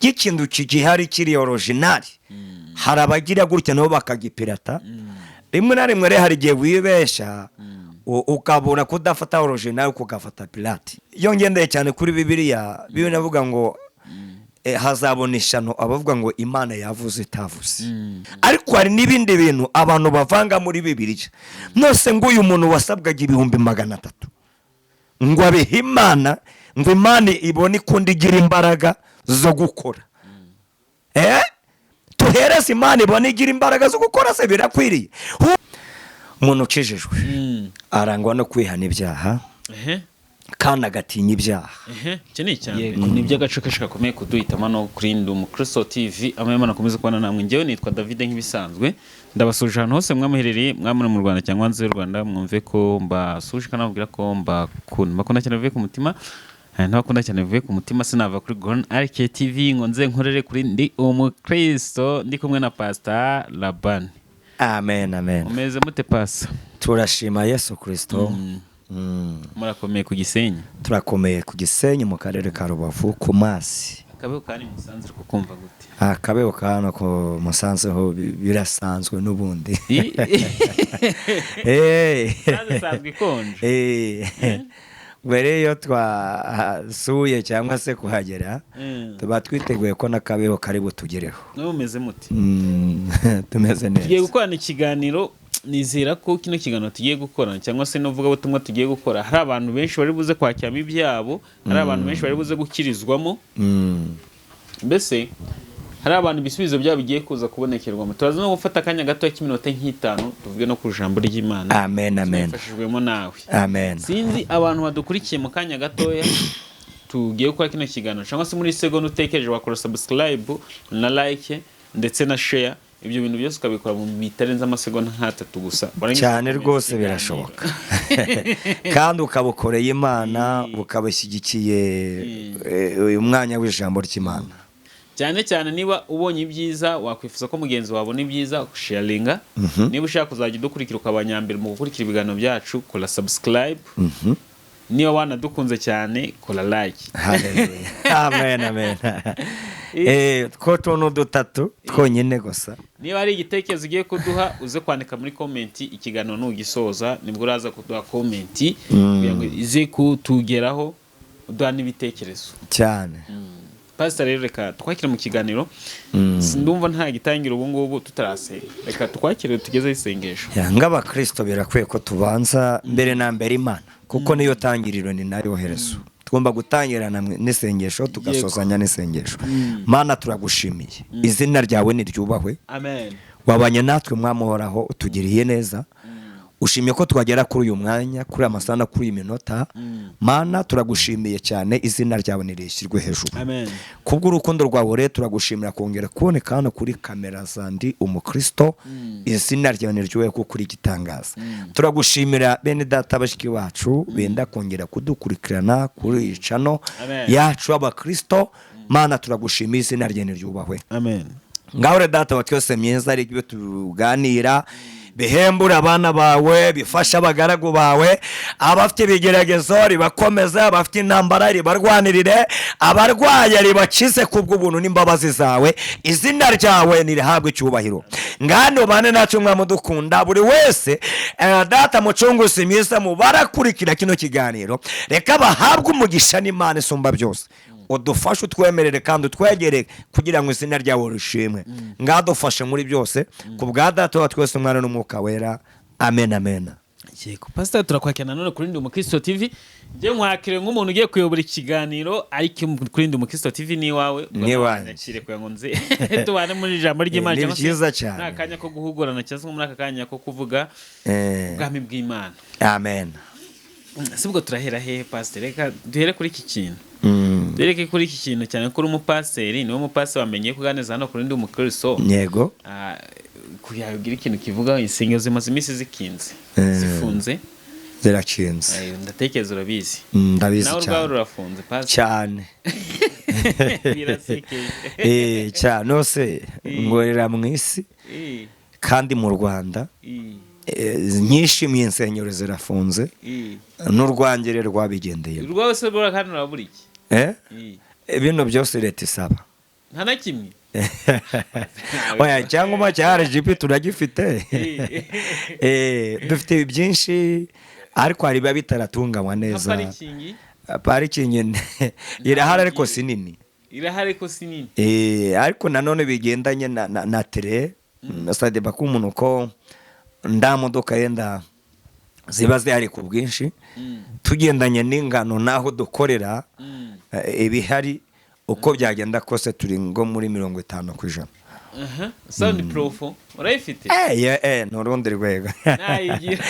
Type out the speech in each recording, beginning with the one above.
Y'ikintu kigihari kiri original, hari abagira gutya nabo bakagipirata. Rimwe na rimwe rero hari igihe wibesha, ukabura kudafata original, ukagafata pirate. Iyo ngendeye cyane kuri Bibiliya, Bibiliya inavuga ngo hazabona ishyano abavuga ngo Imana yavuze itavuze. Ariko hari n'ibindi bintu abantu bavanga muri Bibiliya. Nose ngo uyu muntu wasabwaga 300,000 ngo abihe Imana, ngo Imana ibone ikundi igira imbaraga zo gukora, tuhereze Imana ibone igira imbaraga zo gukora, se birakwiriye? Umuntu ukijijwe arangwa no kwihana ibyaha kandi agatinya ibyaha. Ehe, icyo ni icya mbere. Ni iby'agace kenshi gakomeye kuduhitamo no kuri Ndi Umukristo TV. Amahema akomeze kubana namwe. Njyewe nitwa David nk'ibisanzwe, ndabasuje ahantu hose mwamuherereye, mwamuri mu Rwanda cyangwa hanze y'u Rwanda. Mwumve ko mbasuje kandi nababwira ko mbakunda, mbakunda cyane bivuye ku mutima. Ntabakunda cyane bivuye ku mutima, sinava kuri Gron RK TV ngo nze nkorere kuri Ndi Umukristo, ndi kumwe na Pastor Laban. Amen, amen. Umeze mute, Pasa? Turashima Yesu Kirisito. Murakomeye ku Gisenyi? Turakomeye ku Gisenyi, mu karere ka Rubavu, ku mazi. Akabeho kari Musanze uri kukumva gute? Akabeho ka hano ku Musanze ho birasanzwe n'ubundi. Musanze isanzwe ikonje. Mbere iyo twasuye cyangwa se kuhagera, tuba twiteguye ko n'akabeho kari butugereho. Mwe mumeze mute? Tumeze Tugiye neza. gukorana ikiganiro. Nizera ko kino kiganiro tugiye gukora, cyangwa se n'uvugabutumwa tugiye gukora, hari abantu benshi bari buze kwakiramo ibyabo, hari abantu benshi bari buze gukirizwamo, mbese hari abantu ibisubizo byabo bigiye kuza kubonekerwamo. Turaza no gufata akanya gato k'iminota nk'itanu, tuvuge no ku ijambo ry'Imana Amen, amen. tubifashijwemo nawe. Amen. Sinzi abantu badukurikiye mu kanya gatoya tugiye gukora kino kiganiro, cyangwa se muri segonda utekereje wakora subscribe na like ndetse na share. Ibyo bintu byose ukabikora mu bitarenze amasegonda nk'atatu gusa. Warangiza Cyane ugakomeza rwose. ikiganiro. Birashoboka, kandi ukabukoreye Imana, ukabashyigikiye uyu mwanya w'ijambo ry'Imana. Cyane cyane niba ubonye ibyiza, wakwifuza ko mugenzi wawe abona ibyiza, sharinga. Niba ushaka kuzajya udukurikira, ukaba nyambere mu gukurikira ibiganiro byacu, kora subscribe. Niba wanadukunze cyane, kora like. Hallelujah. Amen, amen. Two tuntu dutatu twonyine gusa. Niba hari igitekerezo ugiye kuduha, uze kwandika muri comment. Ikiganiro nugisoza nibwo uraza kuduha comment kugira ngo ize kutugeraho, uduha n'ibitekerezo. Cyane. Pastor, rero reka twakire mu kiganiro. Ndumva nta gitangira ubu ngubu tutarasenga. Reka twakire, tugezeho isengesho. Yeah, nk'abakristo birakwiye ko tubanza mbere na mbere Imana, kuko niyo tangiriro, ni nayo herezo. Tugomba gutangirana n'isengesho, tugasozanya n'isengesho. Mana, turagushimiye, izina ryawe niryubahwe. Amen. Wabanye natwe, Mwami uhoraho, utugiriye neza. Ushimye ko twagera kuri uyu mwanya, kuri aya masaha no kuri iyi minota. Mana, turagushimiye cyane, izina ryawe nirishyirwe hejuru. Amen. Kubw'urukundo rwawe rero, turagushimira kongera kuboneka hano kuri kamera za Ndi Umukristo. Izina ryawe niryubahwe kuko uri igitangaza. Turagushimira bene data, bashiki bacu benda kongera kudukurikirana kuri iyi channel Amen. yacu y'abakristo. Mana, turagushimiye, izina ryawe niryubahwe. Amen. Ngaho rero, Data wa twese mwiza, ari ibyo tuganira bihembura abana bawe, bifasha abagaragu bawe. Abafite ibigeragezo ribakomeze, abafite intambara ribarwanirire, abarwaye ribakize kubw'ubuntu n'imbabazi zawe. Izina ryawe nirihabwe icyubahiro. Ngano bane natwe, Mwami udukunda. Buri wese, Data mucunguzi mwiza, mu barakurikira kino kiganiro, reka bahabwe umugisha n'Imana isumba byose. Udufashe, utwemerere kandi utwegere kugira ngo izina ryawe rishimwe. Ngadufashe muri byose, ku bwa Data wa twese, Umwana n'Umwuka Wera. Amen, amen. Yego, Pastor, turakwakira nanone kuri Ndi Umukristo TV. Njye nkwakire nk'umuntu ugiye kuyobora ikiganiro, ariko kuri Ndi Umukristo TV ni iwawe. Ni iwanjye. Nyakire kugira ngo nze tubane muri ijambo ry'Imana, Ni cyangwa se byiza cyane. muri aka kanya ko guhugurana, cyangwa se muri aka kanya ko kuvuga ubwami bw'Imana. Amen. Si ubwo turahera hehe, Pastor? Reka duhere kuri iki kintu. Duhereke kuri iki kintu cyane ko uri umupasiteri, niwe mupasiteri wamenye kuganiriza hano kuri Ndi Umukristo. Yego. Ah, kugira ngo ikintu kivuga, insengero zimaze iminsi zikinze, zifunze. Zirakinze. Ndatekereza urabizi. Ndabizi Nawe urwawe cyane. rurafunze, Pastor? Cyane. Birasekeje. Cyane hose ngorera mu isi, kandi mu Rwanda nyinshi mu insengero zirafunze, n'urwangere rwabigendeyemo. Urwawe se rwora kandi urabura iki? Eh? Bino byose leta isaba. Nta na kimwe. Oya, icyangombwa cya RGB turagifite. Dufite byinshi, ariko hari biba bitaratunganywa Nka neza. parikingi? Parikingi irahari, ariko si nini. Irahari ariko si nini. Ariko nanone bigendanye na tere ça dépend ko umuntu ko nda modoka yenda ziba zihari ku bwinshi, tugendanye n'ingano n'aho dukorera, ibihari uko byagenda kose turi ngo muri 50%. Aha, sound proof urayifite? Ni urundi rwego. Nayigira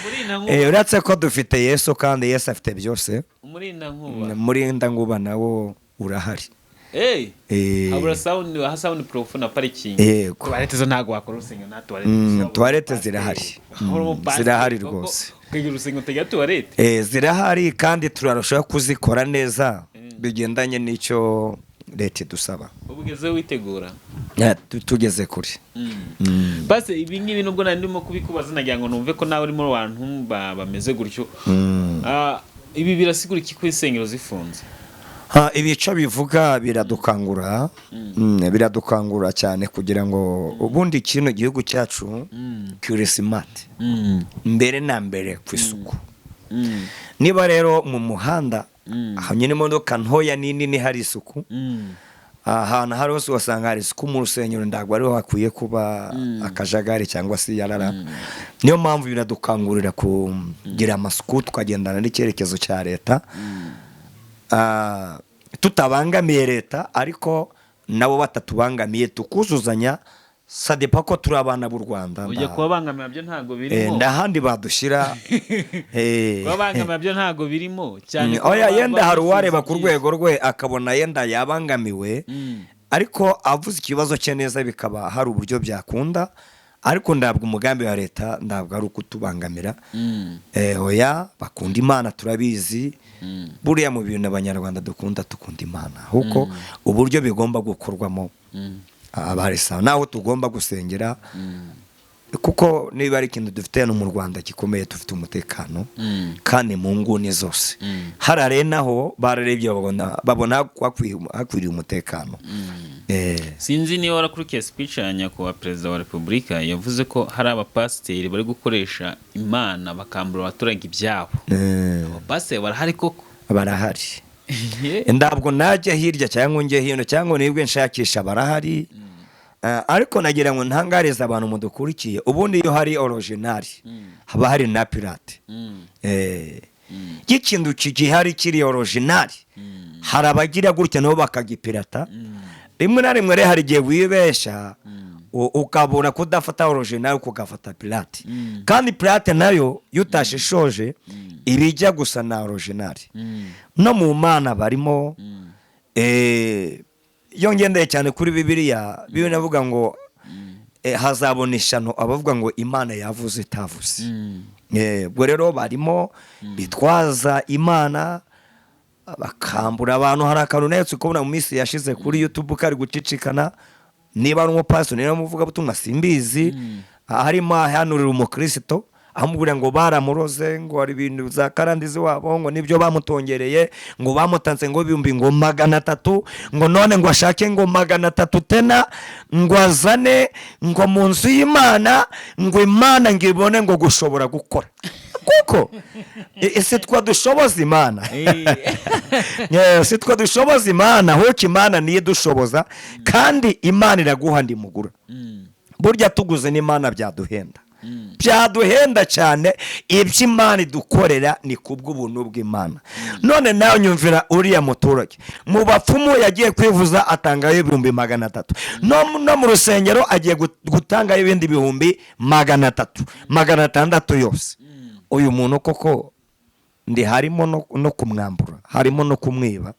umurindankuba. Uretse ko dufite Yesu, kandi Yesu afite byose. Umurindankuba. Murindankuba nawo urahari. Habura sound, ha sound proof na parikingi. Yego. Toilette zo ntabwo wakora urusengero nta toilette. Toilette zirahari. Zirahari rwose. Ukagira urusengero utagira toilette. Zirahari kandi turarushaho kuzikora neza bigendanye n'icyo leta idusaba. Ubugeze witegura. Tugeze kure. Base ibi ngibi, nubwo nari ndimo kubikubaza nagira ngo numve ko nawe uri mu bantu bameze gutyo. Ibi birasigura iki ko insengero zifunze? Ha, ibice bivuga biradukangura, biradukangura cyane kugira ngo ubundi kino gihugu cyacu kiri smart mbere na mbere ku isuku. Niba rero mu muhanda hanyura imodoka ntoya n'inini hari isuku, ahantu hari hose ugasanga hari isuku, mu rusengero ntabwo ariho hakwiye kuba akajagari cyangwa se yarara. Niyo mpamvu biradukangurira kugira amasuku, tukagendana n'icyerekezo cya leta, tutabangamiye leta ariko nabo batatubangamiye, tukuzuzanya. Ça dépend ko turi abana b'u Rwanda. Ujya kubabangamira byo ntabwo birimo. Ndahandi badushyira. Kubabangamira byo ntabwo birimo cyane ko Oya, yenda hari uwareba ku bifuza. rwego rwe akabona yenda yabangamiwe, ariko avuze ikibazo cye neza bikaba hari uburyo byakunda. Ariko ntabwo umugambi wa leta ntabwo ari ukutubangamira. Oya, bakunda Imana, turabizi. Buriya mu bintu Abanyarwanda dukunda, dukunda Imana, kuko uburyo bigomba gukorwamo aba ari sawa naho tugomba gusengera, kuko niba ari ikintu dufite hano mu Rwanda gikomeye, dufite umutekano kandi mu nguni zose. Hariya rero naho bararebye babona hakwiriye umutekano. Sinzi niba warakurikiye speech ya nyakubahwa Perezida wa Repubulika, yavuze ko hari abapasiteri bari gukoresha Imana bakambura abaturage ibyabo. Abapasiteri barahari koko? Barahari. Ntabwo najya hirya cyangwa njye hino cyangwa nibwe nshakisha, barahari. Ariko nagira ngo ntangarize abantu mudukurikiye, ubundi iyo hari original haba hari na pirate. Y'ikintu gihari kiri original, hari abagira gutya nabo bakagipirata. Rimwe na rimwe rero hari igihe wibesha ukabura kudafata original ukagafata pirate, kandi pirate nayo iyo utashishoje iba ijya gusa na original. No mu Mana barimo. Iyo ngendeye cyane kuri Bibiliya, Bibiliya inavuga ngo hazabona ishyano abavuga ngo Imana yavuze itavuze. Ubwo rero barimo bitwaza Imana bakambura abantu. Hari akantu nahetse kubona mu minsi yashize kuri YouTube kari gucicikana, niba ari umupasiteri niba ari umuvugabutumwa simbizi, harimo ahanurira umukristo amubwira ngo baramuroze, ngo hari ibintu za karandizi wabo, ngo nibyo bamutongereye, ngo bamutanze ngo ibihumbi ngo 300, ngo none ngo ashake ngo 300 tena ngo azane ngo mu nzu y'Imana, ngo Imana ngo ibone ngo gushobora gukora, kuko ese twa dushoboza Imana? Si twe dushoboza Imana, ahubwo Imana niyo idushoboza, kandi Imana iraguha ndimugura. Burya tuguze n'Imana byaduhenda, byaduhenda cyane. Ibyo Imana idukorera ni kubw'ubuntu bw'Imana. None nawe nyumvira, uriya muturage mu bapfumu yagiye kwivuza atangayo 300,000, no mu rusengero agiye gutangayo ibindi 300,000, 600 yose. Uyu muntu koko ndi harimo no kumwambura, harimo no kumwiba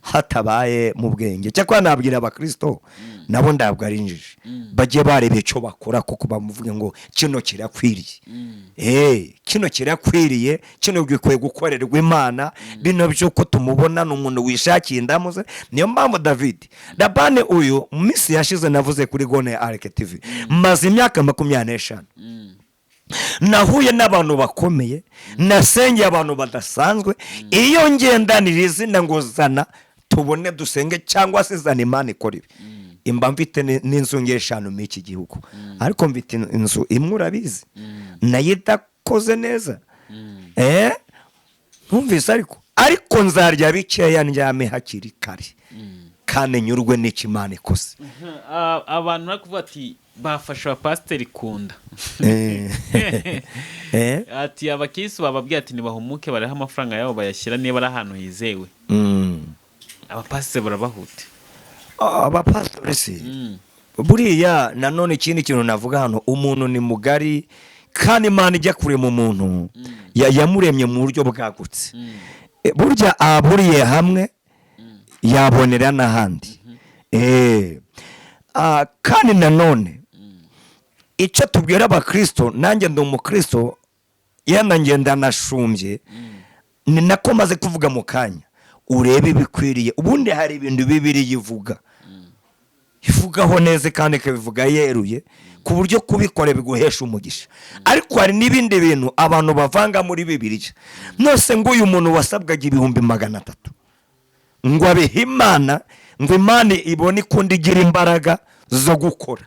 hatabaye mu bwenge. Cyakora nabwira abakristo nabo ntabwo ari injiji, bajye bareba icyo bakora kuko bamuvuge ngo kino kirakwiriye, kino kirakwiriye, kino gikwiye gukorerwa Imana. Bino by'uko tumubona ni umuntu wishakiye indamu ze. Niyo mpamvu David Labani uyu mu minsi yashize navuze kuri Gone Areke TV, maze imyaka 25 nahuye n'abantu bakomeye, nasengeye abantu badasanzwe. Iyo ngendanira izina ngo zana Tubone dusenge cyangwa se zana Imana ikora ibi. Imba mfite n'inzu ngeshanu muri iki gihugu, ariko mfite inzu imwe, urabizi, nayo idakoze neza. Ntumvise, ariko nzarya bikeya, ndyame hakiri kare kandi nyurwe n'icyo Imana ikoze. Abantu bari kuvuga ati bafashe abapasiteri kunda. Ati abakirisitu bababwiye ati ntibahumuke, bariho amafaranga yabo bayashyira niba ari ahantu hizewe. Abapasiteri barabahute. Abapasitori se buriya, nanone ikindi kintu navuga hano, umuntu ni mugari kandi Imana ijya kurema umuntu yamuremye mu buryo bwagutse. Burya aburiye hamwe yabonera n'ahandi. Kandi nanone icyo tubwira abakristo, nanjye ndi umukristo, yenda ngenda nashumbye, ni nako maze kuvuga mu kanya, urebe ibikwiriye. Ubundi hari ibintu Bibiri ivuga, ivugaho neza kandi ikabivuga yeruye, ku buryo kubikora biguhesha umugisha, ariko hari n'ibindi bintu abantu bavanga muri Bibiliya. Nose ngo uyu muntu wasabwaga 300,000 ngo abihe Imana, ngo Imana ibone ikundi igira imbaraga zo gukora,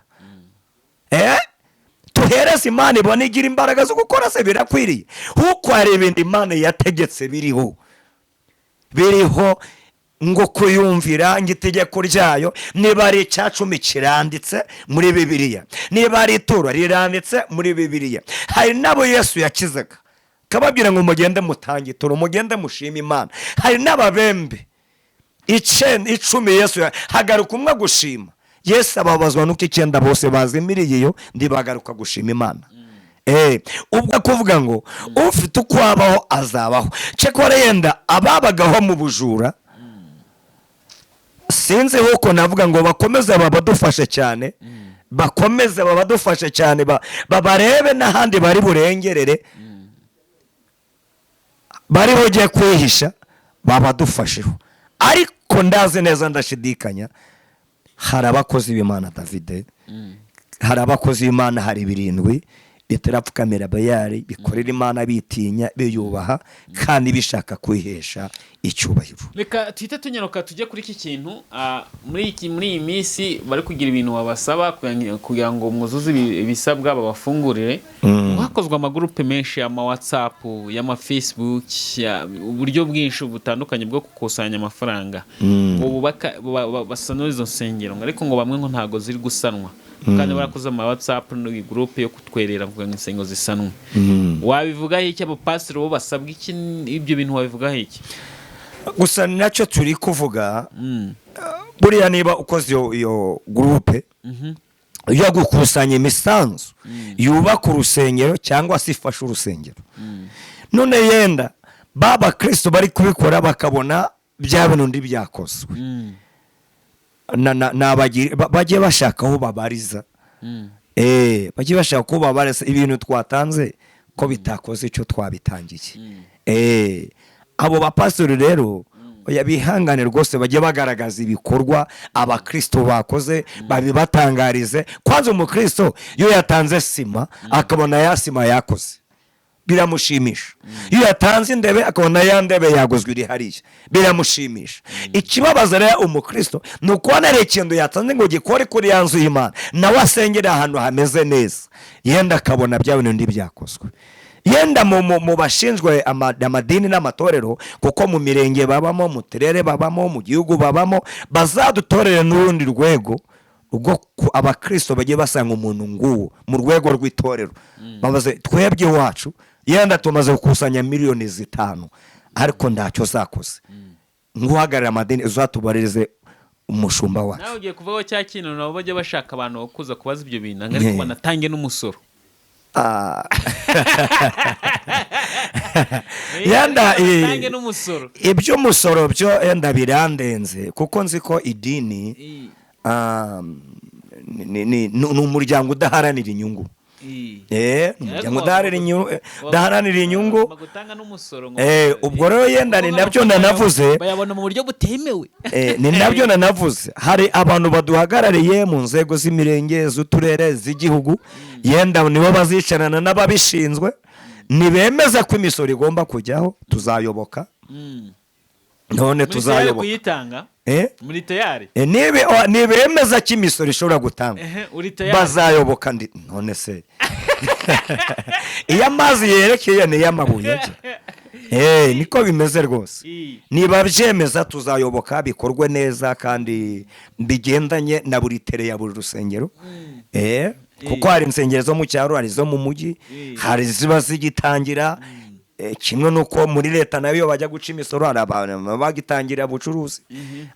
tuhereze Imana ibone igira imbaraga zo gukora se birakwiriye? Kuko hari ibintu Imana yategetse biriho, biriho ngo kuyumvira, ngo itegeko ryayo, niba ari 10% kiranditse muri Bibiliya, niba ari ituro riranditse muri Bibiliya. Hari n'abo Yesu yakizaga akababwira ngo mugende mutange ituro, mugende mushime Imana. Hari n'ababembe 9, 10, Yesu hagaruka umwe gushima. Yesu ababazwa nuko 9 bose bazimiriye iyo ntibagaruka gushima Imana. Ubwo kuvuga ngo ufite uko abaho azabaho, cyakora yenda ababagaho mu bujura, sinzi uko navuga ngo bakomeze babadufashe cyane, bakomeze babadufashe cyane, babarebe n'ahandi bari burengerere, bari bujye kwihisha, babadufasheho. Ariko ndazi neza ndashidikanya, hari abakozi b'Imana, Davide, hari abakozi b'Imana, hari 7 bitarapfukamira Bayari, bikorera Imana bitinya, biyubaha kandi bishaka kwihesha icyubahiro. Reka tuhite tunyaruka tujye kuri iki kintu. Muri iyi minsi bari kugira ibintu babasaba kugira ngo mwuzuze ibisabwa babafungurire. Hakozwe amagurupe menshi, ama WhatsApp, y'ama Facebook, uburyo bwinshi butandukanye bwo gukusanya amafaranga ngo bubaka basanure izo nsengero, ngo ariko ngo bamwe ngo ntago ziri gusanwa kandi barakoze ama WhatsApp gurupe yo kutwerera kugira ngo insengero zisanwe. Wabivugaho iki? Abapasiteri bo basabwa iki? Ibyo bintu wabivugaho iki? Gusa ni nacyo turi kuvuga. Buriya niba ukoze iyo gurupe yo gukusanya imisanzu yubaka urusengero cyangwa se ifasha urusengero, none yenda ba bakristo bari kubikora bakabona bya bintu ndi byakozwe, bajye bashaka aho babariza. Bajye bashaka ko babariza ibintu twatanze ko bitakoze icyo twabitangiye. Abo bapasitori rero, oya, bihangane rwose, bajye bagaragaza ibikorwa abakristo bakoze, babibatangarize. Kwanza umukristo iyo yatanze sima akabona ya sima yakoze, biramushimisha. Iyo yatanze indebe akabona ya ndebe yaguzwe iri hariya, biramushimisha. Ikibabaza rero umukristo ni ukubona ari ikintu yatanze ngo gikore kuri ya nzu y'Imana, nawe asengere ahantu hameze neza, yenda akabona bya bintu ntibyakozwe. Yenda mu bashinzwe amadini n'amatorero, kuko mu mirenge babamo, mu turere babamo, mu gihugu babamo, bazadutorere n'urundi rwego rwo abakristo bagiye basanga umuntu nguwo mu rwego rw'itorero, babaze: twebwe iwacu yenda tumaze gukusanya miliyoni 5 ariko ntacyo zakoze, nguhagarare amadini uzatubaririze umushumba wacu. Nawe ugiye kuvaho cya kintu, nabo bajya bashaka abantu bo kuza kubaza ibyo bintu, ariko banatange n'umusoro. Yenda Banatange n'umusoro. Iby'umusoro byo yenda birandenze, kuko nzi ko idini ni umuryango udaharanira inyungu. Ni umuryango udaharanira inyungu, udaharanira inyungu. Bagomba gutanga n'umusoro ngo Ubwo rero yenda ni kuko nabyo nk'amafaranga nanavuze. Bayabona mu buryo butemewe. Ni nabyo nanavuze, hari abantu baduhagarariye mu nzego z'imirenge, z'uturere, z'igihugu, yenda nibo bazicarana n'ababishinzwe, nibemeza ko imisoro igomba kujyaho tuzayoboka. None Muri tayari tuzayoboka. kuyitanga? Eh? Muri tayari? Nibemeza ko imisoro ishobora gutangwa, Ehe, uri tayari? bazayoboka. Ndi none se iyo amazi yerekeye ni iy'amabuye ajya? Niko bimeze rwose. Niba byemeza tuzayoboka, bikorwe neza kandi bigendanye na buri tere ya buri rusengero. Kuko hari insengero zo mu cyaro, hari izo mu mujyi, hari iziba zigitangira. Kimwe n'uko muri leta nayo iyo bajya guca imisoro, hari abantu baba bagitangira ubucuruzi,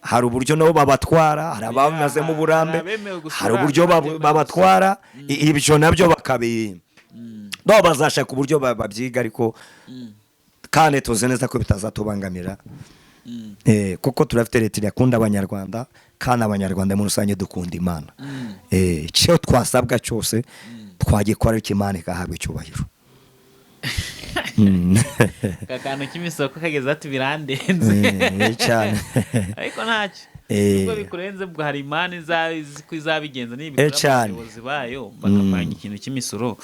hari uburyo nabo babatwara, hari abamazemo uburambe, Hari abemewe gusora, hari uburyo abatemewe. babatwara. Ibyo nabyo bakabi no bazashaka uburyo babyiga, ariko kandi tuzi neza ko bitazatubangamira. Kuko turafite leta irakunda Abanyarwanda, kandi Abanyarwanda muri rusange dukunda Imana. Icyo twasabwa cyose twagikora, ariko Imana ikahabwa icyubahiro. Aka kantu k'imisoro kageze ati birandenze. Cyane. Ariko ntacyo, ubwo bikurenze ubwo hari Imana izi ko izabigenza nibikora, Cyane. abayobozi bayo bakapanga ikintu cy'imisoro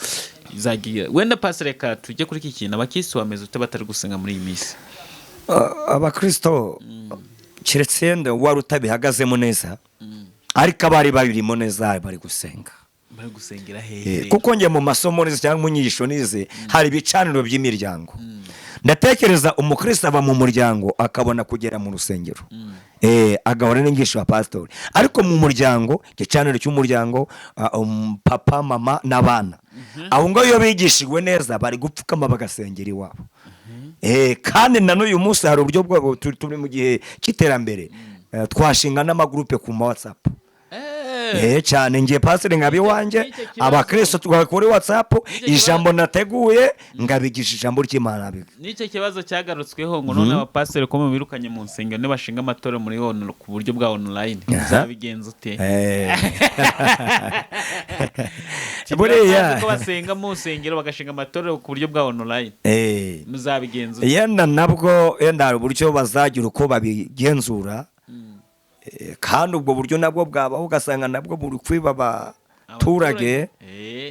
izagira. Wenda pasi, reka tujye kuri iki kintu: abakirisitu bameze ute batari gusenga muri iyi minsi? Abakristo, keretse yenda wari utabihagazemo neza, ariko abari babirimo neza bari gusenga. Bari gusengera hehe? Kuko njye mu masomo nize cyangwa mu nyigisho nize, hari ibicaniro by'imiryango. Ndatekereza umukristo aba mu muryango akabona kugera mu rusengero, agahora n'inyigisho ya pasitori, ariko mu muryango, igicaniro cy'umuryango, papa, mama n'abana, aho ngaho iyo bigishijwe neza bari gupfukama bagasengera iwabo. Kandi na n'uyu munsi hari uburyo bwabo, turi mu gihe cy'iterambere. Twashinga n'amagurupe ku ma WhatsApp. Cyane, ngiye pasiteri nkaba iwanjye, N'icyo kibazo- abakristo tugakora kuri WhatsApp, N'icyo kibazo- ijambo nateguye ngabigisha ijambo ry'Imana. N'icyo kibazo cyagarutsweho ngo none abapasiteri ko mubirukanye mu nsengero, nibashinga amatorero muri ku buryo bwa online, uzabigenza ute? Buriya ko basenga mu nsengero bagashinga amatorero ku buryo bwa online, muzabigenza ute? Yenda nabwo, yenda hari uburyo bazagira uko babigenzura. Kandi ubwo buryo nabwo bwabaho, ugasanga nabwo buri kwiba abaturage.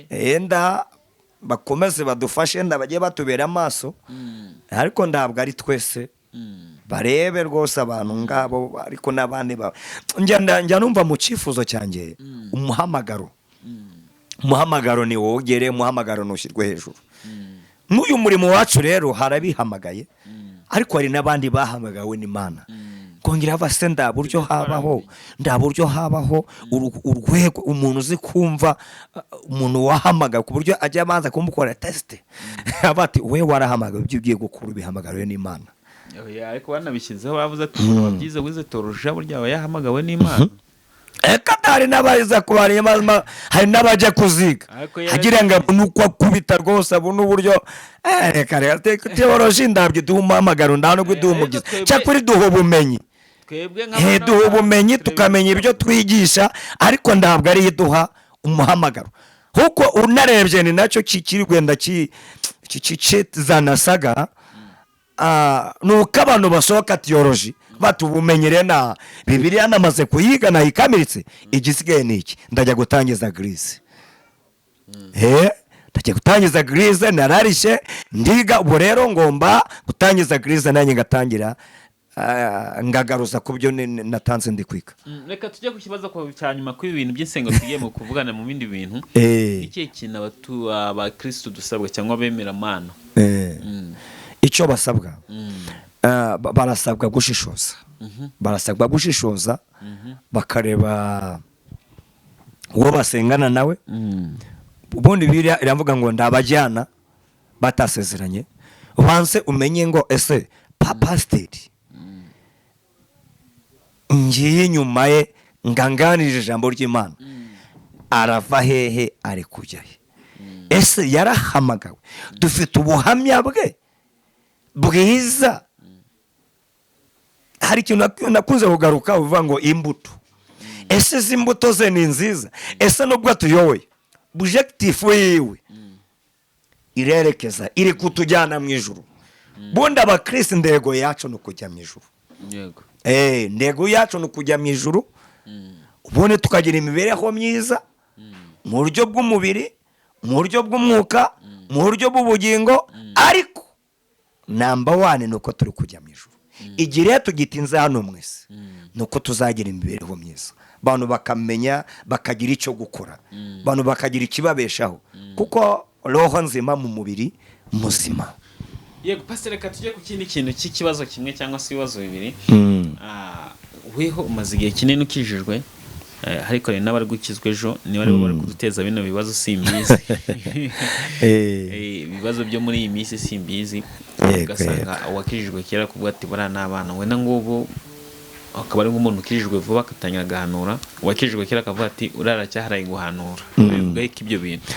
Yenda bakomeze badufashe, yenda bajye batubera amaso, ariko ntabwo ari twese. Barebe rwose abantu ngabo, ariko n'abandi njya numva mu cyifuzo cyanjye, umuhamagaro ni wogere, umuhamagaro ntushyirwe hejuru. N'uyu murimo wacu rero harabihamagaye, ariko hari n'abandi bahamagawe n'Imana. Kongera base nda buryo habaho, nda buryo habaho urwego umuntu uzi kumva, umuntu wahamagawe ku buryo ajya abanza kumukora test, aba ati: "We warahamagawe, ibyo ugiye gukura ubihamagariwe n'Imana." Oya, ariko banabishyizeho bavuze ati umuntu wabyize, wize théologie, burya aba yahamagawe n'Imana. Eka, hari n'abaza kubareba, hari n'abajya kuziga Ariko agira ngo abone uko akubita rwose, abone uburyo. Reka reka, théologie ndabyo iduha umuhamagaro, nta nubwo iduha Ariko umugizi. twebwe- Cyakora iduha ubumenyi. Twebwe Duha ubumenyi, tukamenya ibyo twigisha, ariko ntabwo ariyo iduha umuhamagaro. Kuko unarebye ni nacyo kiri kwenda kizanasaga, ni uko abantu basohoka théologie bati: "Ubumenyi rero na Bibiliya namaze kuyiga, nayikamiritse, igisigaye ni iki? Ndajya gutangiza église, ndajya gutangiza église, nararishye ndiga, ubu rero ngomba gutangiza église, nanjye ngatangira, ngagaruza ku byo natanze ndi kwiga." Reka tujye ku kibazo cya nyuma kuri ibi bintu by'insengo, tugiye mu kuvugana mu bindi bintu. Ikihe kintu abakristu dusabwa cyangwa abemeramana? Icyo basabwa, barasabwa gushishoza, barasabwa gushishoza bakareba uwo basengana nawe. Ubundi Bibiliya iravuga ngo ndabajyana batasezeranye, ubanze umenye ngo ese pasiteri ngiye inyuma ye nganganirije ijambo ry'Imana arava hehe, ari kujya he? Ese yarahamagawe? Dufite ubuhamya bwe bwiza? Hari ikintu nakunze kugaruka uvuga ngo imbuto. Ese izi mbuto ze ni nziza? Ese nubwo atuyoboye, objectif yiwe irerekeza, iri kutujyana mu ijuru? Bundi abakirisi intego yacu ni ukujya mu ijuru. Intego yacu ni ukujya mu ijuru, ubundi tukagira imibereho myiza mu buryo bw'umubiri, mu buryo bw'umwuka, mu buryo bw'ubugingo, ariko number one ni uko turi kujya mu ijuru. Igihe tugitinze hano mwese ni uko tuzagira imibereho myiza, abantu bakamenya, bakagira icyo gukora, abantu bakagira ikibabeshaho, kuko roho nzima mu mubiri muzima. Yego pasiteri, reka tujye ku kindi kintu cy'ikibazo kimwe cyangwa se ibibazo bibiri. Weho umaze igihe kinini ukijijwe, ariko hari n'abari gukizwa ejo, niba aribo bari kuduteza bino bibazo simbizi. Ibibazo byo muri iyi minsi simbizi. Ugasanga uwakijijwe kera kuvuga ati buriya n'abana wenda ngubu akaba ari nk'umuntu ukijijwe vuba agatangira agahanura, uwakijijwe kera akavuga ati uriya aracyaharaye guhanura. Bivuga ko ibyo bintu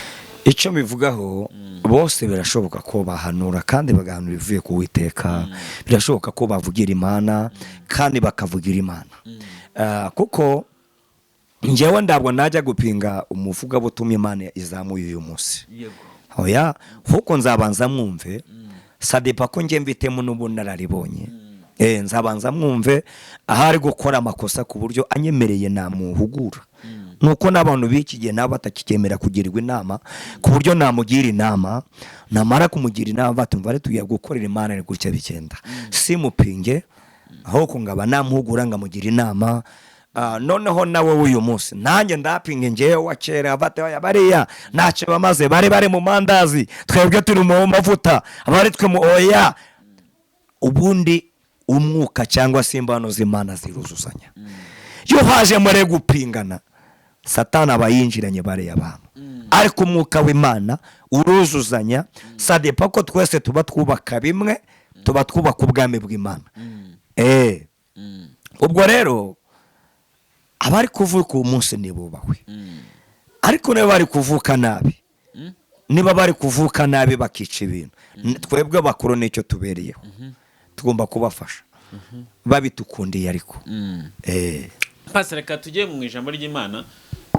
Icyo bivugaho, bose birashoboka ko bahanura kandi bagahanura ibivuye ku Witeka. Birashoboka ko bavugira Imana kandi bakavugira Imana. Kuko njyewe ntabwo najya gupinga umuvugabutumwa Imana izamuye uyu munsi. Oya, kuko nzabanza mwumve, ça dépend ko njye mfitemo n'ubunararibonye. Nzabanza mwumve aho ari gukora amakosa, ku buryo anyemereye namuhugura. Nuko n'abantu b'iki gihe nabo batakikemera kugirwa inama, ku buryo namugira inama, namara kumugira inama batumva ari tugiye gukorera Imana ni gutya bigenda, simupinge, ahubwo ngaba namuhugura ngamugira inama. Noneho nawe w'uyu munsi nanjye ndapinga ngewe wa kera bate, "Oya, bariya ntacyo bamaze, bari mu mandazi, twebwe turi mu mavuta, abari twe mu oya." Ubundi umwuka cyangwa se imbano z'Imana ziruzuzanya. Iyo haje muri gupingana, Satani aba yinjiranye bariya bantu, ariko umwuka w'Imana uruzuzanya. Ça dépend ko twese tuba twubaka bimwe, tuba twubaka ubwami bw'Imana. Ubwo rero abari kuvuka uwo munsi ntibubahwe, ariko niba bari kuvuka nabi, niba bari kuvuka nabi bakica ibintu, twebwe bakuru nicyo tubereyeho, tugomba kubafasha babitukundiye ariko. Pasi, reka tujye mu ijambo ry'Imana,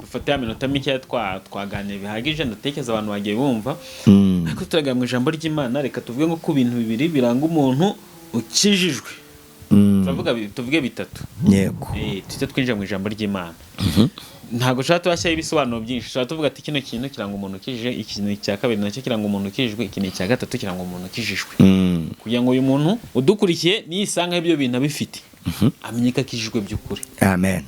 dufate ya minota mikeya twaganira bihagije, ndatekereza abantu bagiye bumva. Ariko turaganira mu ijambo ry'Imana, reka tuvuge nko ku bintu bibiri biranga umuntu ukijijwe. Turavuga tuvuge bitatu. Yego. Tujye twinjira mu ijambo ry'Imana. Ntabwo ushobora tubashyiraho ibisobanuro byinshi, ushobora tuvuga ati kino kintu kiranga umuntu ukijije, ikintu cya kabiri nacyo kiranga umuntu ukijijwe, ikintu cya gatatu kiranga umuntu ukijijwe, kugira ngo uyu muntu udukurikiye niyisangaho ibyo bintu abifite amenye ko akijijwe by'ukuri. Amen.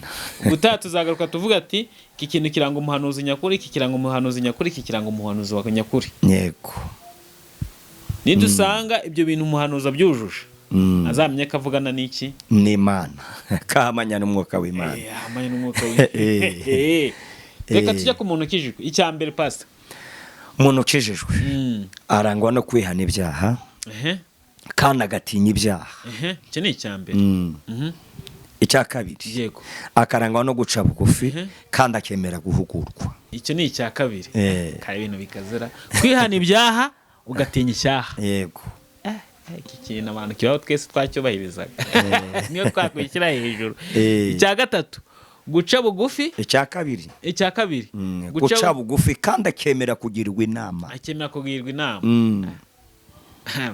Ubutaha tuzagaruka tuvuga ati iki kintu kiranga umuhanuzi nyakuri, iki kiranga umuhanuzi nyakuri, iki kiranga umuhanuzi wa nyakuri. Nidusanga ibyo bintu umuhanuzi abyujuje, azamenye ko avugana n'iki? N'Imana, kahamanya n'umwuka w'Imana. Ahamanye n'umwuka w'Imana. Reka tujye ku muntu ukijijwe, icya mbere, pasita. Umuntu ukijijwe arangwa no kwihana ibyaha kandi agatinya ibyaha. Icyo ni icya mbere. Icya kabiri, akarangwa no guca bugufi kandi akemera guhugurwa. Icyo ni icya kabiri. Kare ibintu bikazira kwihana ibyaha ugatinya icyaha. Iki kintu abantu kibaho twese twacyubahirizaga, niyo twakwishyira hejuru. Icya gatatu, guca bugufi. Icya kabiri. Icya kabiri. Guca bugufi kandi akemera kugirwa inama. Akemera kugirwa inama.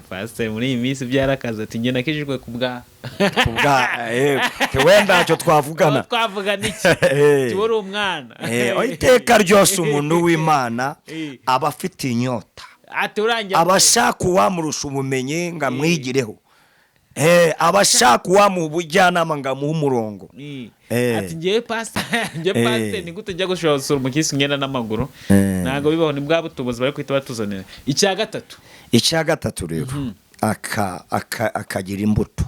Pasiteri muri iyi minsi byarakaze, ati njye nakijijwe ku bwa Kubwa wenda ntacyo twavugana. Aho twavugana iki? Tuba uri umwana. Iteka ryose umuntu w'Imana aba afite inyota, ati urangiye aba ashaka uwamurusha ubumenyi ngo amwigireho. Aba ashaka uwamuha ubujyanama ngo amuhe umurongo. Ati ngewe pasiteri, ngewe pasiteri, ni gute njya gushobora gusura umukirisitu ngenda n'amaguru? Ntabwo bibaho, ni bwa butubuzi bari guhita batuzanira. Icya gatatu. Icya gatatu rero, akagira imbuto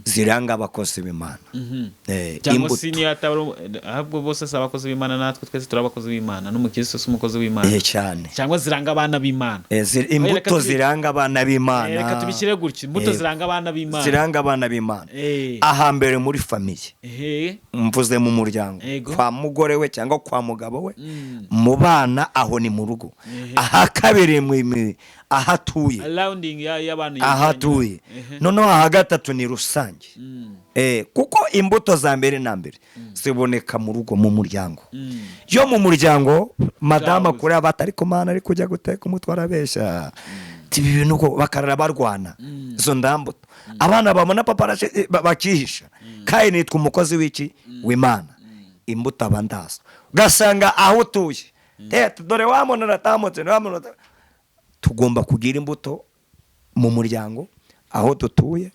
ziranga abakozi b'Imana. Cyangwa Imbuto. se niyo ataba ahubwo bose si abakozi b'Imana, natwe twese turi abakozi b'Imana, n'umukirisitu si umukozi w'Imana? Cyane. Cyangwa ziranga abana b'Imana. Imbuto Reka ziranga abana b'Imana. Reka tubishyire gutya, imbuto ziranga abana b'Imana. Ziranga abana b'Imana. Ahambere muri famille, mvuze mu muryango, kwa mugore we cyangwa kwa mugabo we, mu bana, aho ni mu rugo. Aha kabiri aho atuye. Rounding y'abantu. Aho atuye. Noneho aha gatatu ni rusange. Kuko imbuto za mbere na mbere ziboneka mu rugo, mu muryango. Yo mu muryango madamu Bwabuze. akure abata, ariko mana ari kujya guteka umutwe arabeshya. Ibi bintu uko bakarara barwana izo ndambuto, abana babona papa bakihisha, kandi nitwa umukozi w'iki? W'Imana. Imbuto aba ndazo, ugasanga aho utuye tete dore wa muntu aratambutse, wa muntu tugomba kugira imbuto mu muryango aho dutuye.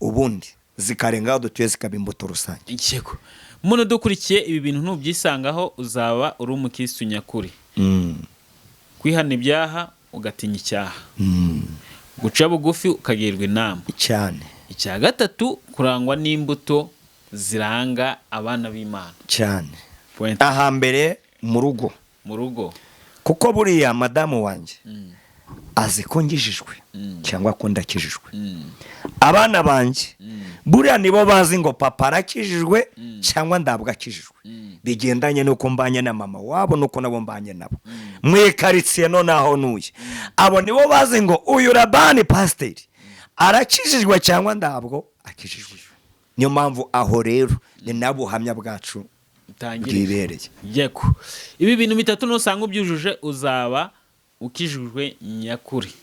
Ubundi zikarenga aho dutuye, zikaba imbuto rusange. Yego, muntu dukurikiye, ibi bintu nubyisangaho uzaba uri umukirisitu nyakuri: kwihana ibyaha, ugatinya icyaha, guca bugufi, ukagirwa inama. Cyane. Icya gatatu, kurangwa n'imbuto ziranga abana b'Imana. Cyane. Point. Ahambere mu rugo. Mu rugo. Kuko buriya madamu wanjye azi ko ngijijwe cyangwa ko ndakijijwe. Abana banjye buriya nibo bazi ngo papa arakijijwe cyangwa ndabwo akijijwe, bigendanye n'uko mbanye na mama wabo n'uko nabo mbanye nabo mu ikaritsiye. Noneho ntuye, abo nibo bazi ngo uyu Rabani pasiteri arakijijwe cyangwa ndabwo akijijwe. Niyo mpamvu aho rero ni nabo buhamya bwacu Utangire. bwibereye. Yego, ibi bintu bitatu nusanga ubyujuje uzaba ukijijwe nyakuri.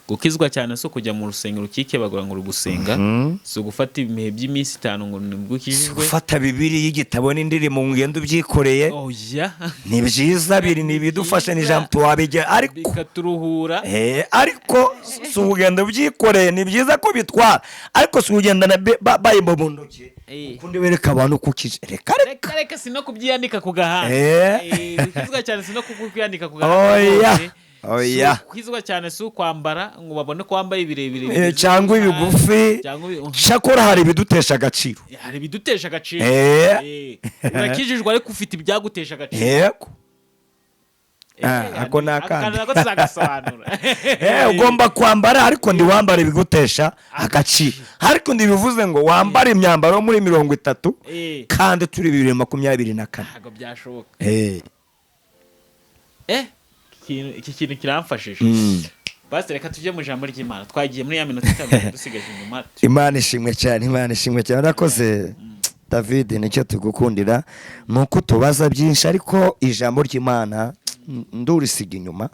Gukizwa cyane si ukujya mu rusengero ukikebagura ngo uri gusenga, si ugufata ibihe by'iminsi 5 ngo nibwo ukijijwe. Gufata Bibiri y'igitabo n'indirimbo ngo ugende ubyikoreye. Oya. Ni byiza, biri ni ibidufasha, ni ijambo tuwabigera, ariko Bikaturuhura. Ariko si ugenda ubyikoreye. Ni byiza ko bitwara, ariko si ugendana Bible mu ntoki ukundi wereka abantu ko ukije. Reka reka. Reka reka, si no kubyiyandika ku gahanga. Gukizwa cyane si no kukwiyandika ku gahanga Oya. rwose. Oya. Si gukizwa cyane si ukwambara ngo babone ko wambaye ibirebire bigeze Cyangwa ku ibigufi. Cyangwa Cyakora hari ibidutesha agaciro. Hari ibidutesha agaciro. Urakijijwe ariko ufite ibyagutesha agaciro. Yego. Ah, ako ni akandi. Nako tuzagasobanura. Ugomba kwambara, ariko ntiwambare ibigutesha agaciro. Ariko ntibivuze ngo wambare imyambaro yo muri 30 kandi turi 2024. Ntabwo byashoboka. Iki kintu kiramfashije. Basi reka tujye mu ijambo ry'Imana, twagiye muri ya minota 5 dusigaje inyuma. Imana ishimwe cyane, Imana ishimwe cyane. Urakoze David, nicyo tugukundira ni uko tubaza byinshi, ariko ijambo ry'Imana ndurisiga inyuma,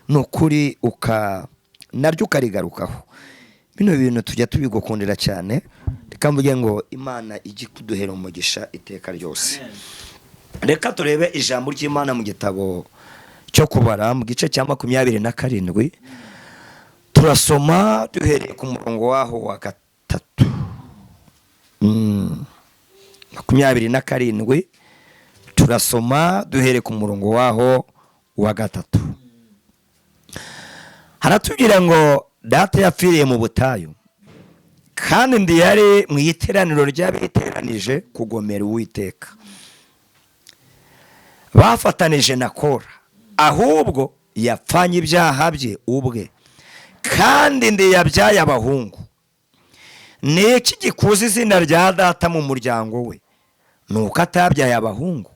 ni ukuri uka naryo ukarigarukaho. Bino bintu tujya tubigukundira cyane. Reka mvuge ngo Imana ijye kuduhera umugisha iteka ryose. Reka turebe ijambo ry'Imana mu gitabo cyo Kubara, mu gice cya 27, turasoma duhereye ku murongo waho wa 3. 27, turasoma duhereye ku murongo waho wa 3. Haratubwira ngo: "Data yapfiriye mu butayu, kandi ndi yari mu iteraniro ry'abiteranije kugomera Uwiteka bafatanije na Kora, ahubwo yapfanye ibyaha bye ubwe, kandi ndi yabyaye abahungu. Ni iki gikuza izina rya data mu muryango we? Ni uko atabyaye abahungu.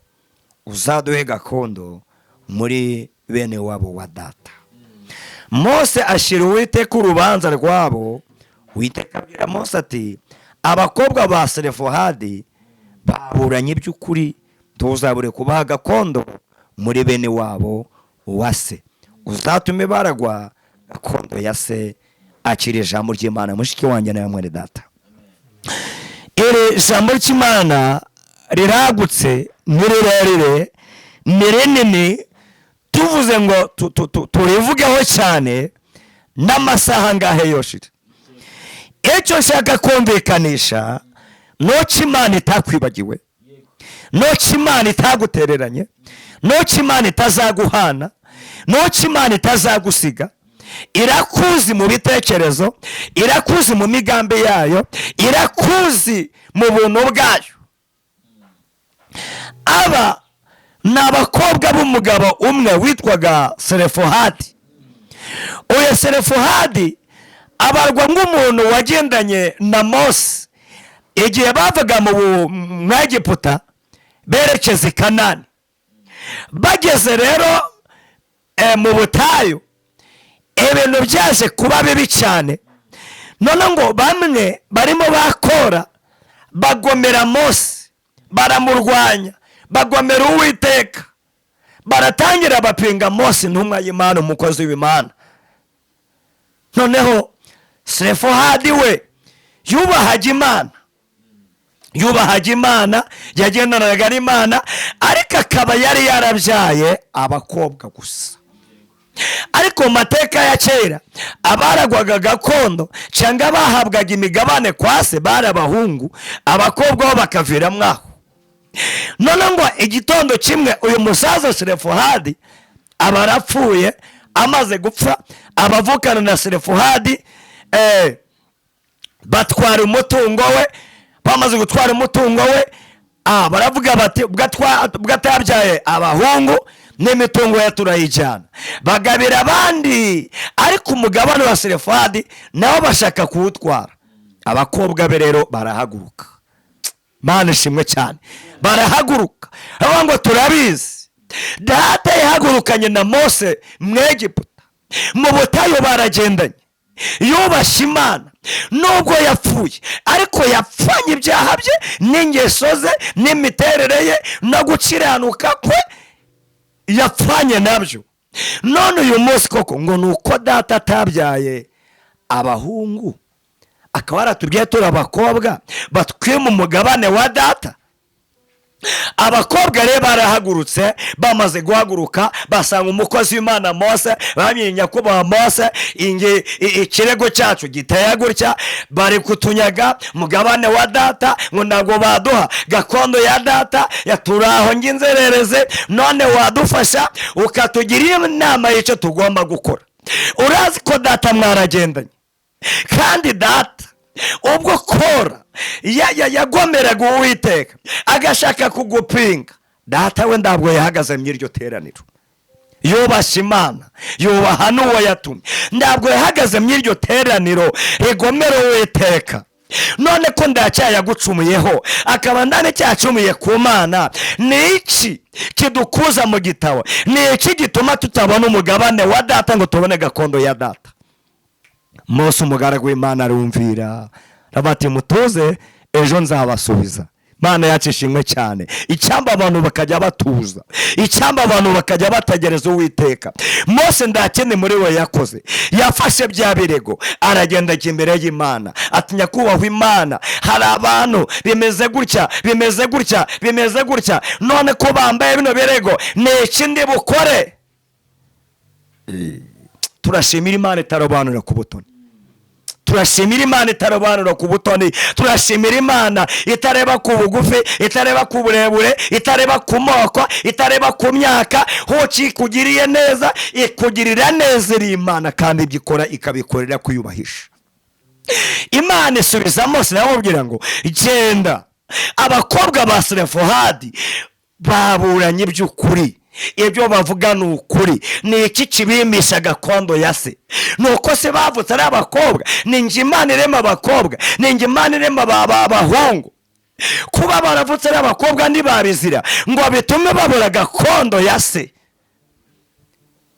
Uzaduhe gakondo muri bene wabo wa data." Mose ashyira Uwiteka urubanza rwabo. Uwiteka abwira Mose ati: "Abakobwa ba Serefohadi baburanye iby'ukuri. Ntuzabure kubaha gakondo muri bene wabo wa se, uzatume baragwa gakondo ya se." Akira ijambo ry'Imana, mushiki wanjye nawe mwene data. Iri jambo ry'Imana riragutse, ni rirerire, ni rinini. Tuvuze ngo turivugeho cyane n'amasaha ngahe yoshira. Icyo nshaka kumvikanisha nuko Imana itakwibagiwe, nuko Imana itagutereranye, nuko Imana itazaguhana, nuko Imana itazagusiga. Irakuzi mu bitekerezo, irakuzi mu migambi yayo, irakuzi mu buntu bwayo. Aba ni abakobwa b'umugabo umwe witwaga Serefohadi. Uyu Serefohadi abarwa nk'umuntu wagendanye na Mose igihe bavaga mu Egiputa berekeza i Kanani. Bageze rero mu butayu, ibintu byaje kuba bibi cyane. None ngo bamwe barimo bakora bagomera Mose, baramurwanya, bagomera Uwiteka, baratangira bapinga Mose, intumwa y'Imana, umukozi w'Imana. Noneho Serefohadi we yubahaga Imana, yubahaga Imana, yagendanaga n'Imana, ariko akaba yari yarabyaye abakobwa gusa. Ariko mu mateka ya kera, abaragwaga gakondo cyangwa bahabwaga imigabane kwa se bari abahungu, abakobwa bo bakaviramo aho. None ngo igitondo kimwe uyu musaza Serefuhadi aba arapfuye. Amaze gupfa, abavukana na Serefuhadi batwara umutungo we. Bamaze gutwara umutungo we, baravuga bati: "Ubwo atabyaye abahungu, n'imitungo ye turayijyana." Bagabira abandi, ariko umugabane wa Serefadi nabo bashaka kuwutwara. Abakobwa be rero barahaguruka. Mana ishimwe cyane. Barahaguruka, bavuga ngo: "Turabizi, data yahagurukanye na Mose mu Egiputa, mu butayu baragendanye, yubashye Imana. Nubwo yapfuye, ariko yapfanye ibyaha bye n'ingeso ze n'imiterere ye no gukiranuka kwe, yapfanye nabyo. None uyu munsi koko ngo ni uko data atabyaye abahungu, akaba yaratubwiye turi abakobwa, batwima umugabane wa data?" Abakobwa rero barahagurutse. Bamaze guhaguruka, basanga umukozi w'Imana Mose, bamye: "Nyakubahwa Mose, ikirego cyacu giteye gutya. Bari kutunyaga mugabane wa data, ngo ntabwo baduha gakondo ya data. Turi aho ng'inzerereze. None wadufasha ukatugira inama y'icyo tugomba gukora? Urazi ko data mwaragendanye, kandi data ubwo Kora yagomeraga Uwiteka agashaka kugupinga, data we ntabwo yahagaze mu iryo teraniro. Yubashye Imana, yubaha n'uwo yatumye. Ntabwo yahagaze mu iryo teraniro rigomera Uwiteka. None ko ndacyayagucumuyeho, akaba ndane cyacumuye ku Mana, ni iki kidukuza mu gitabo? Ni iki gituma tutabona umugabane wa data, ngo tubone gakondo ya data?" Mose umugaragu w'Imana arumvira, aravuga ati: "Mutuze, ejo nzabasubiza." Imana yacu ishimwe cyane. Icyamba abantu bakajya batuza, icyamba abantu bakajya bategereza Uwiteka. Mose ndakene muri we yakoze, yafashe bya birego, aragenda ajya imbere y'Imana, ati: "Nyakubahwa Imana, hari abantu bimeze gutya, bimeze gutya, bimeze gutya. None ko bambaye bino birego, ni iki ndi bukore?" Turashimira Imana itarobanura ku butoni. Turashimira Imana itarobanura ku butoni. Turashimira Imana itareba ku bugufi, itareba ku burebure, itareba ku moko, itareba ku myaka. Hoci ikugiriye neza, ikugirira neza iri Imana, kandi ibyo ikora ikabikorera kwiyubahisha. Imana isubiza Mose, iramubwira ngo: "Genda, abakobwa ba Serefohadi baburanye iby'ukuri, ibyo bavuga ni ukuri. Ni iki kibimisha gakondo ya se? Ni uko se bavutse ari abakobwa? Ni njye Imana irema abakobwa, ni njye Imana irema abahungu. Kuba baravutse ari abakobwa ntibabizira ngo bitume babura gakondo ya se."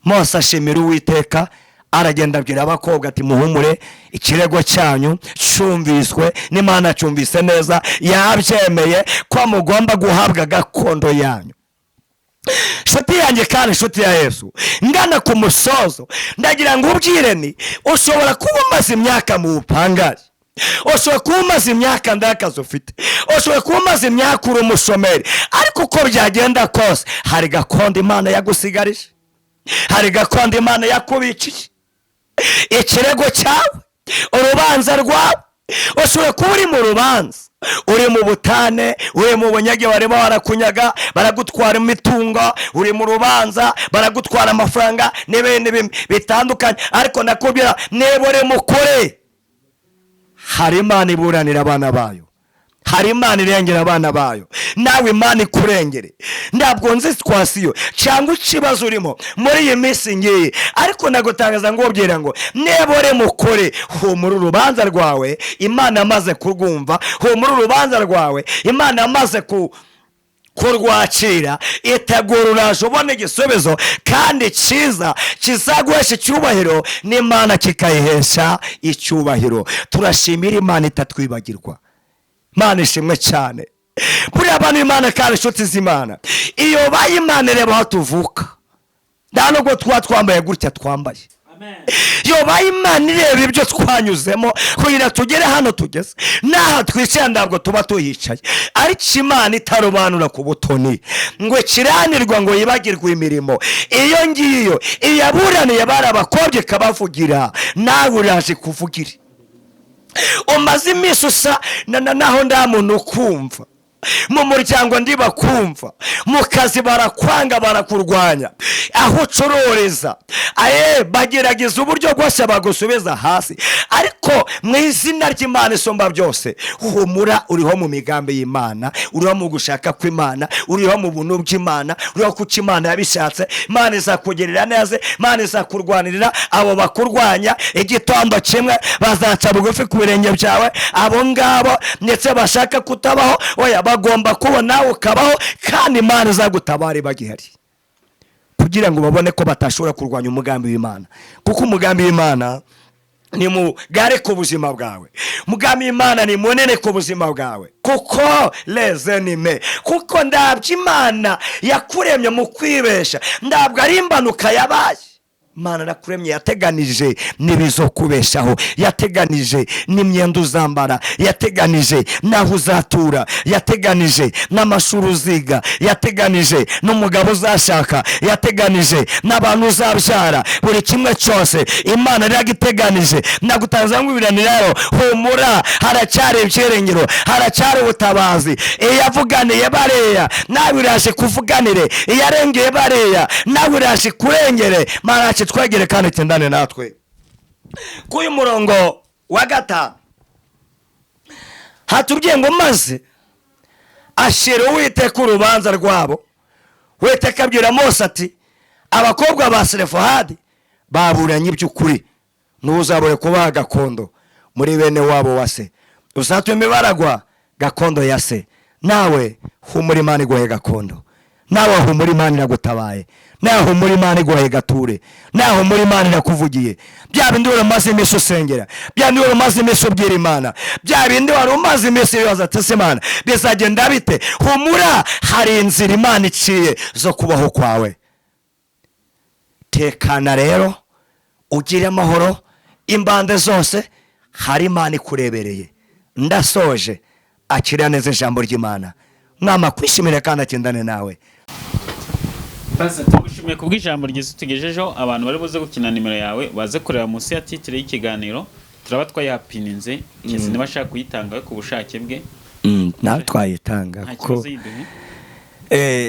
Mose ashimira Uwiteka, aragenda abwira abakobwa ati: "Muhumure, ikirego cyanyu cyumviswe n'Imana, cyumvise neza, yabyemeye ko mugomba guhabwa gakondo yanyu." Inshuti yanjye kandi inshuti ya Yesu, ngana ku musozo, ndagira ngo ubwire ni ushobora kuba umaze imyaka mu bupangayi, ushobora kuba umaze imyaka nta kazi ufite, ushobora kuba umaze imyaka uri umushomeri, ariko uko byagenda kose hari gakondo Imana yagusigarije, hari gakondo Imana yakubikiye. Ikirego cyawe, urubanza rwawe, ushobora kuba uri mu rubanza, uri mu butane, uri mu bunyage, barimo barakunyaga, baragutwara imitungo, uri mu rubanza, baragutwara amafaranga n'ibindi bitandukanye. Ariko ndakubwira, niba uri mukuri, hari Imana iburanira abana bayo, hari Imana irengera abana bayo. Nawe Imana ikurengere. Ntabwo nzi situation cyangwa ikibazo urimo muri iyi minsi ngiyi, ariko ndagutangaza ngo ubwira ngo niba uri mukuri, humura, urubanza rwawe Imana yamaze kurwumva. Humura, urubanza rwawe Imana yamaze kurwakira. Itegura, uraje ubona igisubizo kandi cyiza kizaguhesha icyubahiro n'Imana kikayihesha icyubahiro. Turashimira Imana itatwibagirwa. Imana ishimwe cyane. Buriya abantu Imana kandi inshuti z'Imana, iyo baye Imana ireba aho tuvuka, nta nubwo tuba twambaye gutya twambaye. Yobaye Imana ireba ibyo twanyuzemo kugira tugere hano tugeze, n'aha twicaye ntabwo tuba tuhicaye. Ariko Imana itarobanura ku butoni ngo ikiranirwa ngo yibagirwe imirimo iyo ngiyo, iyaburaniye bari abakobwa ikabavugira, nawe uraje kuvugira. Umaze iminsi usa naho nta muntu ukumva mu muryango, ndibakumva mu kazi, barakwanga, barakurwanya, aho ucururiza aye bagerageza uburyo bwose bagusubiza hasi. Ariko mu izina ry'Imana isumba byose, humura, uriho mu migambi y'Imana, uriho mu gushaka kw'Imana, uriho mu buntu bw'Imana, uriho kuko Imana yabishatse. Imana izakugirira neza, Imana izakurwanirira abo bakurwanya. Igitondo kimwe bazaca bugufi ku birenge byawe abo ngabo, ndetse bashaka kutabaho, oya, bagomba kubona nawe ukabaho, kandi Imana izagutabara bagihari kugira ngo babone ko batashobora kurwanya umugambi w'Imana, kuko umugambi w'Imana ni mugare ku buzima bwawe, umugambi w'Imana ni munini ku buzima bwawe, kuko lezenime, kuko ndabyo Imana yakuremye mu kwibesha, ntabwo ari impanuka yabaye. Imana yakuremye yateganije n'ibizokubeshaho, yateganije n'imyenda uzambara, yateganije n'aho uzatura, yateganije n'amashuri uziga, yateganije n'umugabo uzashaka, yateganije n'abantu uzabyara. Buri kimwe cyose Imana yaragiteganije. Nagutanze ngo rero humura, haracyari ibyiringiro, haracyari ubutabazi. Iyo yavuganiye bariya, nawe iraje kuvuganire. Iyo yarengeye bariya, nawe iraje kurengere. Mana twegere kandi tendane natwe. Kuri uyu murongo wa 5 hatubwiye ngo maze ashyira Uwiteka urubanza rwabo. Uwiteka abwira Mose ati abakobwa ba Serefohadi baburanye iby'ukuri, ntuzabure kubaha gakondo muri bene wabo wa se, uzatume baragwa gakondo ya se. Nawe humura, Imana iguhe gakondo. Nawe humura, Imana iragutabaye. Nawe humura, Imana iguhaye gature. Nawe humura, Imana irakuvugiye. Bya bindi wari umaze iminsi usengera, bya bindi wari umaze iminsi ubwira Imana, bya bindi wari umaze iminsi wibaza ati ese Imana bizagenda bite, humura, hari inzira Imana iciye zo kubaho kwawe. Tekana rero, ugire amahoro imbande zose, hari Imana ikurebereye. Ndasoje, akira neza ijambo ry'Imana. Mwama kwishimire kandi akendane nawe. Pastor, tugushimiye kubw'ijambo ryiza utugejejeho. Abantu bari buze gukina nimero yawe baze kureba munsi ya titre y'ikiganiro, turaba twayapininze kezi niba ashaka kuyitanga we ku bushake bwe. Nawe twayitanga. Nta kuko kibazo, yiduhe.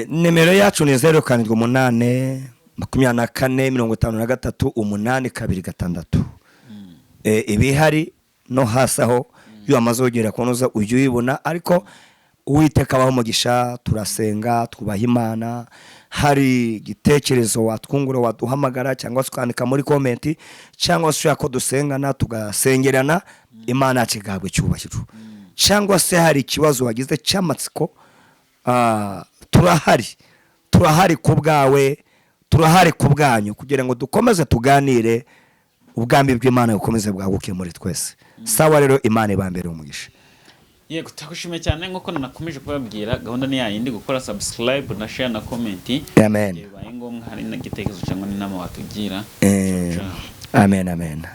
Nimero yacu ni 078 24 53 826. Ibihari no hasi aho, iyo wamaze kugera kunoza ujya uyibona. Ariko Uwiteka abaho umugisha. Turasenga, twubaha Imana. Hari igitekerezo watwungura, waduhamagara cyangwa se ukandika muri comment, cyangwa se ushaka ko dusengana, tugasengerana, Imana yacu igahabwa icyubahiro. Cyangwa se hari ikibazo wagize cy'amatsiko, turahari, turahari ku bwawe, turahari ku bwanyu kugira ngo dukomeze tuganire, ubwami bw'Imana bukomeze bwaguke muri twese. Sawa rero, Imana ibambere umugisha. Yego, turagushimiye cyane. Nk'uko nanakomeje kubabwira, gahunda ni yayindi: gukora subscribe na share na comment. Amen. Bibaye ngombwa hari n'igitekerezo cyangwa n'inama watugira. Amen, amen.